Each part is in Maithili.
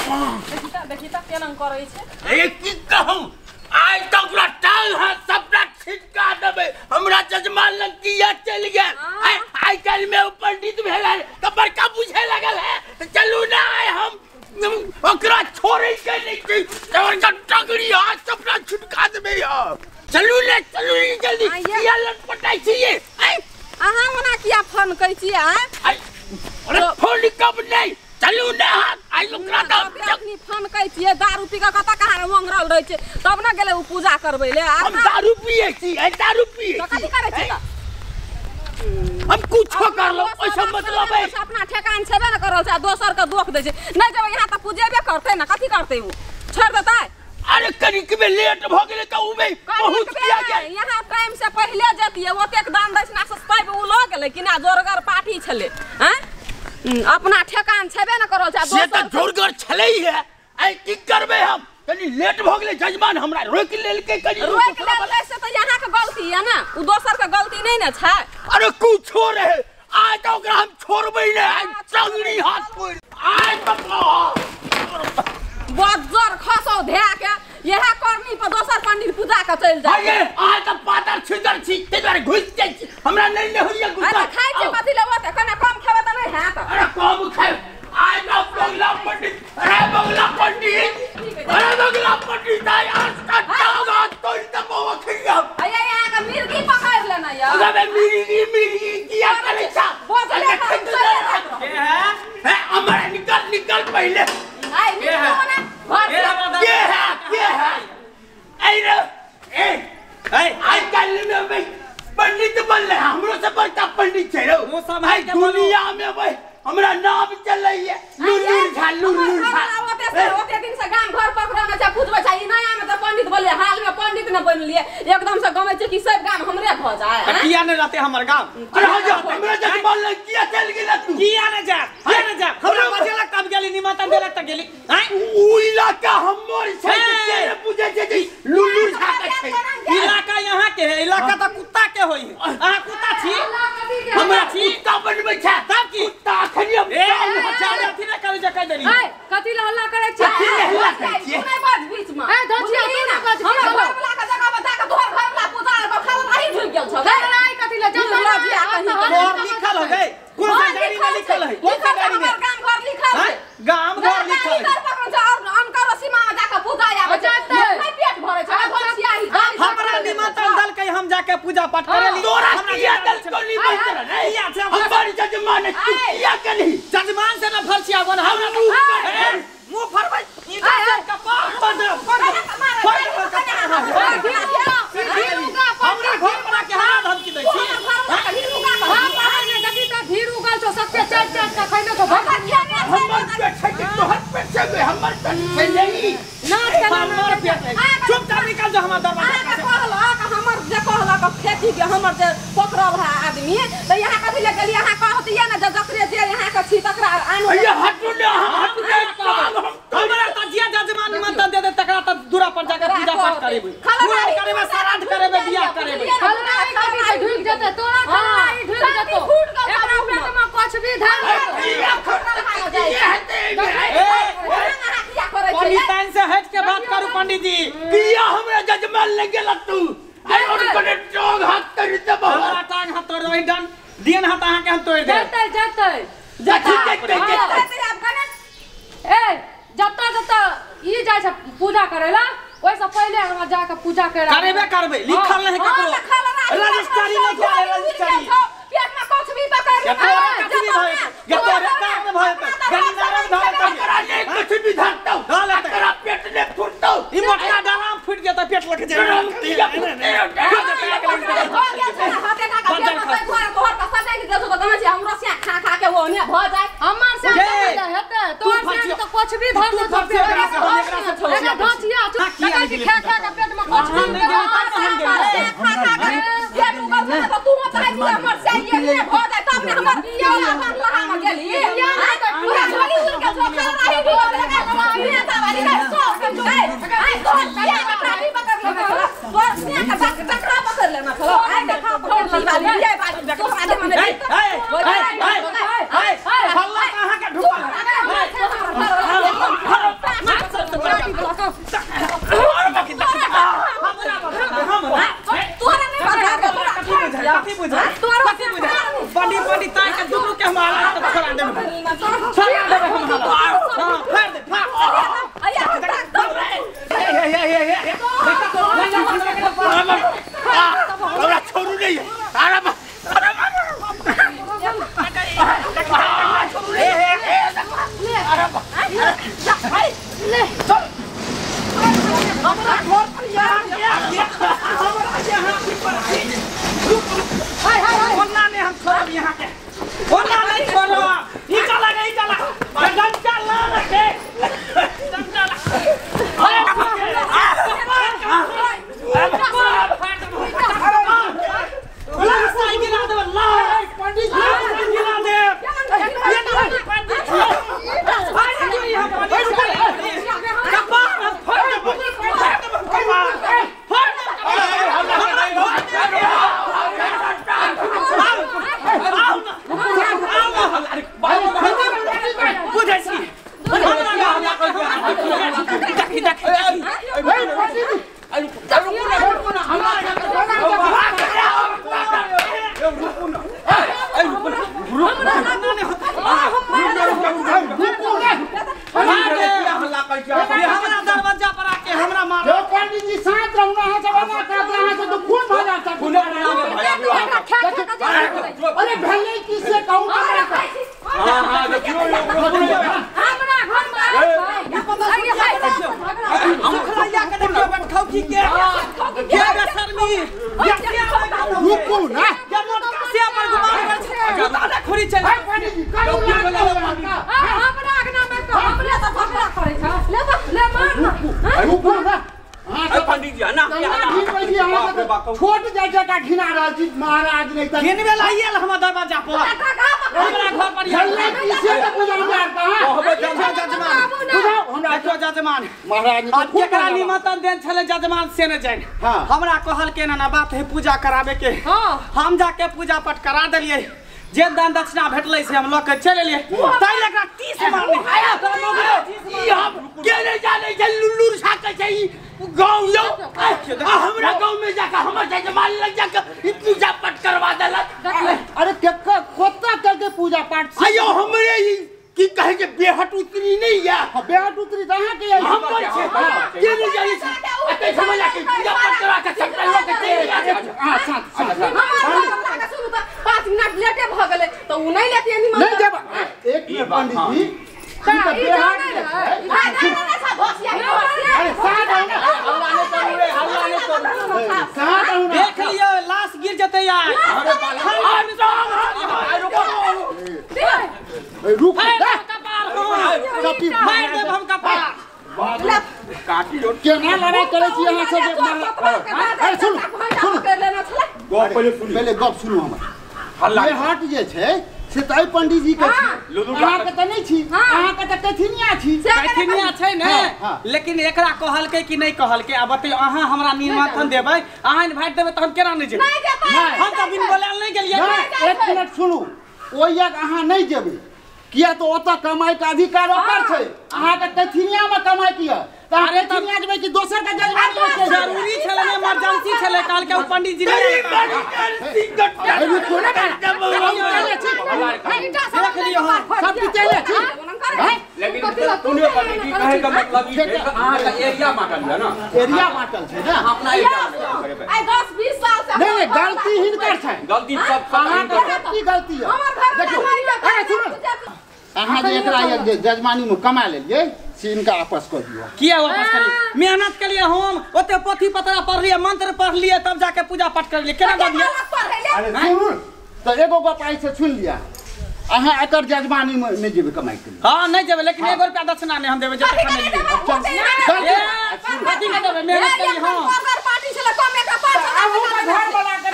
देखी त केना करै छै। ए की कहूं, आइ त ओकरा टांग हाथ सबटा छिटका देबै। हमरा जजमान लग किया चलि गेल? आइ काल्हि में ओ पंडित भेल है त बड़का बुझे लगल है। त चलू ना, आइ हम ओकरा छोड़ै के नहीं छी, ओकरा टंगड़ी हाथ सबटा छिटका देबै। चलू ने, चलू ने जल्दी, किया लटपटाइ छियै? अहाँ ओना किया फोन करै छियै? अरे फोन कब नहीं, चलू ने आइ ओकरा त अखनी फोन करै छियै। दारू पी के कतऽ कहाँ ओंघरल रहै छै, तब ने गेलै ओ पूजा करबै ले। हम दारू पियै छी, दारू पियै छी, कथी करै छी? हम कुछो कर लो, ओइसे मतलब है अपना ठेकान छेबे ने करल छै, आ दोसर के दोख दै छै। नहि जेबै यहाँ तऽ पूजेबे करतै ने, कथी करतै ओ? छोड़ि देतै? अरे कनिक में लेट भ गेलै त उ में बहुत किया गेल। यहाँ टाइम से पहिले जतियै, ओतेक दान दक्षिणा से पाइप उ लऽ गेलै कि ना? जोरगर पार्टी छलै। हैं, अपना ठेकान छेबे ने करल छै, से त जोरगर छलै है। आइ की करबै हम, कनी लेट भ गेलै, जजमान हमरा रोकि लेलकै। कनी रोकि लेलकै से त यहाँ के गलती है ना, उ दोसर के गलती नहीं ने छै। अरे कुछो रहे, आइ त ओकरा हम छोड़बै नै, आइ टंगड़ी हाथ तोड़ि आइ त बज्जर खसौ धए के इएह करनी पर दोसर पंडित पूजा के चलि जाय। आइ त पातर छितर छी, तै दुआरे घुसि जाइ छी, हमरा नै ने होइया गुस्सा। अरे खाइ छी कथी ले ओते, कने कम खेबै त नै हैत। अरे कम खाइ, आइ त बंगला पंडित, अरे बंगला पंडित, अरे बंगला पंडित आइ आज का टांग हाथ तोड़ि देबौ अखन। अये यहाँ के मिर्गी पकड़ लेना या। अरे मिर्गी मिर्गी किया करै छा? बोझले के है? हे अमर निकल निकल पहिले। आइ निकल ना घर के है, के है? ऐ रे ए आइ काल्हि में पंडित बनले, हमरो से बड़का पंडित छै रौ। भाई दुनिया में भाई हमरा नाम चलैया लुलुर झा, लुलुर झा। ओते दिन से गाम घर पकड़ने छै, पूजबै छै। ई नया में त पंडित बोले, हाल में पंडित न बनलिए, एकदम से गमै छै कि सब गाम हमरे भ जाय। किया ने रहते हमर गाम? अरे हो जा, हमरा जजमान लग किया चल गेल तू? किया ने जा, किया ने जा, हमरा बजेलक तब गेली, निमंत्रण देलक त गेली। हैं, उ इलाका हमर छै, के पूजै छै जे लुलुर झा के छै। इलाका यहाँ के है, इलाका त कुत्ता के होई है। अहाँ कुत्ता छी? हमरा कुत्ता बनबै छै तब की कुत्ता अखनी हम ए जाने अथी ने करै जे कह देली। ए कथी ल हल्ला करै छी? कथी ल हल्ला करै छी? तू नै बाज बीच में। ए धोचिया तू नै बाज। हमरा घर वाला के जगह बता के तोहर घर वाला पूजा के खाल नहीं झुक गेल छौ। लड़ाई कथी ल जब घर लिखल है गई, कोन सा गाड़ी में लिखल है? कोन सा गाड़ी में? गाम घर लिखल है, गाम घर लिखल है। घर पकड़ छै और अनकर सीमा में जाके पूजा आबै छै, नै पेट भरै छै। धोचिया ही हमरा निमंत्रण देलकै, हम जाके पूजा पाठ करेली। तोरा किया देलको निमंत्रण? किया छै हमर जजमान तू किया केलही? जजमान से न फरसिया बन, हमरा मुंह फरबै ई कपार पर दे पर हमरा घर पर के हमरा धमकी दै छी। देखी त धीर उगल छौ, सबके चाट चाट के खैले छौ। हमर पेट छै कि तोहर पेट छै? हमर पेट छै नहीं, नाच के हमर पेट है। चुपचाप निकल जा हमर दरवाजा से। कहलक हमर जे कहलक खेती के हमर जे पकड़ल है आदमी त यहाँ कथी ले गेली? यहाँ कहतियै ने जे जकरे जे यहाँ के छी तकरा आनू। अये हटू ने, हटू ने, हमरा त जिया जजमान निमंत्रण दे दे तकरा त दूरा पर जाके पूजा पाठ करेबै, पूरा करेबै, श्राद्ध करेबै, बियाह करेबै। खलनाई कथी छै ढुक जेतै तोरा, खलनाई ढुक जेतौ। एकरा पेट में कुछ भी धर पंडिताइन से हट के बात करू पंडित जी। किया हमरा जजमान ले गेल तू? आई और कने टांग हाथ तोड़ देबौ। हमरा टांग हाथ तोड़ देबै, डन दियन हाथ अहाँ के हम तोड़ देब। जतै जतै जतै जतै। ए जतऽ जतऽ ई जाइ छै पूजा करै ला, ओइसँ पहिले अहाँ जाके पूजा करा करेबे करबै। लिखल नहीं ककरो, रजिस्ट्री नहीं करै, रजिस्ट्री पेट में कुछ भी पकड़ ले, कथी भी भय गतोरे कान में भय गंदारम धरे तकरा ने कुछ भी धरतौ, तकरा पेट ने फुटतौ। ई मोटका डराम फुट जेतै, पेट लग जेतै। खा खा के ओने भ जाय। हमर से हेतै, तोहर से त कुछ भी धर दे। एकरा धोचिया चुप खा खा के पेट में कुछ भी खा खा के पेट उगल छै त तू चाहै छी हमर से ये भ जाय तब ने हमर बियाह लहा में गेली। पूरा झोली उड़ के छौ, खा रही भी लगा नेता वाली रे सो के आई तोहर बियाह के टाटी पकड़ लेना छलो, तोहर बियाह के डकरा पकड़ लेना छलो। आई देखा पकड़ वाली ये बात तोहरा दे मने। ए ए ए ए फल्ला कहां के ढुकल? ले चल हमरा घर पर यहाँ हमरा यहाँ पर हाय हाय हाय ओना ने हम छोड़ब यहाँ के ओना नहीं छोड़ब ई चला गई चला डंडा ला रखे डंडा ला अरे ला साइकिल ला दे ला पंडित जी गिरा दे ये नहीं पंडित जी भाई यहाँ कपार फोड़ दे कपार फोड़ दे बुझै छी देखी देखी हमरा दरवाजा पर आके हमरा मार पंडित जी शांत रहू ना सब ना कर अहाँ से तो खून भ जाता अरे भले किसे कहूं हां हां देखियो हमरा घर में सुखलैया के देखियो बैठौ की के के बेशर्मी रुकू ना के मोटका से पर गुमान कर छै दादा खोरी चल पंडित जी करू हमरा अगना में तो हमरे तो झगड़ा करै छै ले ले मार ना रुकू ना अरे पंडित जी ना छोट जाय जका घिना रहल छी महाराज नहीं त घिनबे लाइल हमर दरवाजा पर हमरा घर पर झल्ला किसे के पूजा हमरा जजमान बुझाओ हमरा देखियो जजमान महाराज अब केकरा निमंत्रण देन छले जजमान से ने जाइन हमरा कहल के ना बात है पूजा कराबे के हम जाके पूजा पाठ करा देलिए जे दान दक्षिणा भेटलै से हम ल के चल एलिए ताहि लए एकरा 30 मारने ई हम के नहीं जाने छै लुल्लू छाके छै गांव यो हमरा गांव में जाके हमर जजमान लग जाके ई पूजा पाठ करवा देलक। अरे केकर कोता करके पूजा पाठ आयो हमरे ई की कहे जे बेहट उतरी नहीं या बेहट उतरी त अहाँ के हमर छै के नहीं जाने छै अते समझ के पूजा पाठ करा के सबटा लोग के चलि हां शांत शांत हमरा के सुनू त 5 मिनट लेटे भ गेलै त उ नहीं लेती निमंत्रण नहीं देब एक मिनट पंडित जी ई त बेहट अरे साथ आउ ना हल्ला नहीं करू रे हल्ला नहीं करू साथ आउ ना देख लियो लाश गिर जते यार अरे रुक कपार कपी मार देब हम कपार काटी रो केना लड़ाई करै छी अहाँ सब अरे सुनू सुनू गप पहिले सुनू पहिले गप सुनू हमर हल्ला बेहट जे छै से त एहि पंडित जी के छी अहाँ के त नहीं छी अहाँ के त कैथिनिया छी कैथिनिया छै ने लेकिन एकरा कहलकै कि नहीं कहलकै आ बतैयो अहाँ हमरा निमंत्रण देबै अहाँ इनवाइट देबै त हम केना नहीं जेबै हम त बिन बोलायल नहीं गेलियै। एक मिनट सुनू ओहि अहाँ नहीं जेबै किया तो ओतऽ कमाई के अधिकार ओकर छै अहाँ के कैथिनिया में कमाई किया त अहाँ कैथिनिया जेबै कि दोसर के जजमानी में जरूरी छलै इमरजेंसी छलै कहलकै ओ पंडित जी नहीं देख लियो सब पिचैले छी लेकिन सुनियो पंडित जी कहे का मतलब ई छै अहाँ के एरिया बाटल है ना एरिया बाटल छै ना अपना एरिया में आइ 10 20 साल से नहीं नहीं गलती हिनकर छै गलती सब अहाँ के की गलती है देखियो अरे सुनू अहाँ जे एकरा जजमानी में कमा लेलियै से इनका आपस कऽ दियौ। किया वापस करी मेहनत के लिए हम ओते पोथी पतरा पढ़लियै मंत्र पढ़लियै तब जाके पूजा पाठ करलियै केना दऽ दियै। अरे सुनू त एगो गप आइ से सुनि लिअ अहाँ एकर जजमानी में नहीं जेबै कमाई के लिए। हां नहीं जेबै लेकिन 1 रुपया दक्षिणा नहीं हम देबै जते कमेलियै। कथी के देबै मेहनत के लिए हम पार्टी छलै कम एकरा 5 घर बना के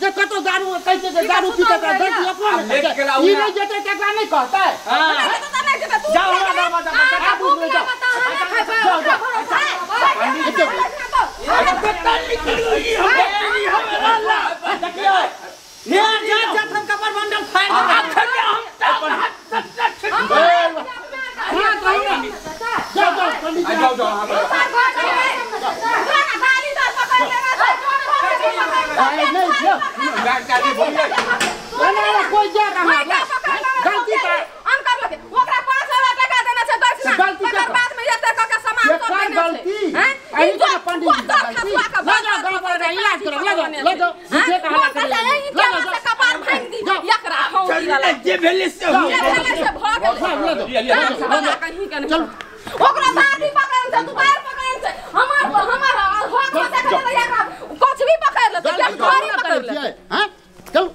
जे कतो दारू कहै छै जे दारू पी के गलती अपनो नहि ई नहीं जेतै तकरा नहीं कहतै। हां जाओ हमरा दरवाजा पर जाओ जाओ देखियो ने जा जा हम कपर बंडल फाड़ आखिर हम हां कहू ना जाओ जाओ पंडित जी जाओ जाओ नहीं जाओ ना कोई जा रहा गलती का हम कर लगे ओकरा 5000 टका देना छै दक्षिणा ओकर बाद में एते क के सामान सब देने छै गलती एही के पंडित जी गलती ले जाओ गांव पर इलाज करो ले जाओ ले जाओ झूठे का हल्ला कर ले जाओ कपार भांग दी एकरा हम जे भेलै से जे भेलै से भ गेलै चल ओकरा दादी पकड़न छै तू बाहर पकड़न छै हमर हमर हक बचा के एकरा कुछ भी पकड़ लेतै घड़ी पकड़ लेतै। हां चल।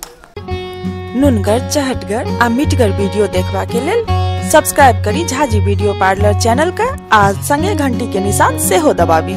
नुनगर चहटगर आ मिठगर वीडियो देखबा के लेल सब्सक्राइब करी झाजी वीडियो पार्लर चैनल का आ संगे घंटी के निशान सेहो दबाबी।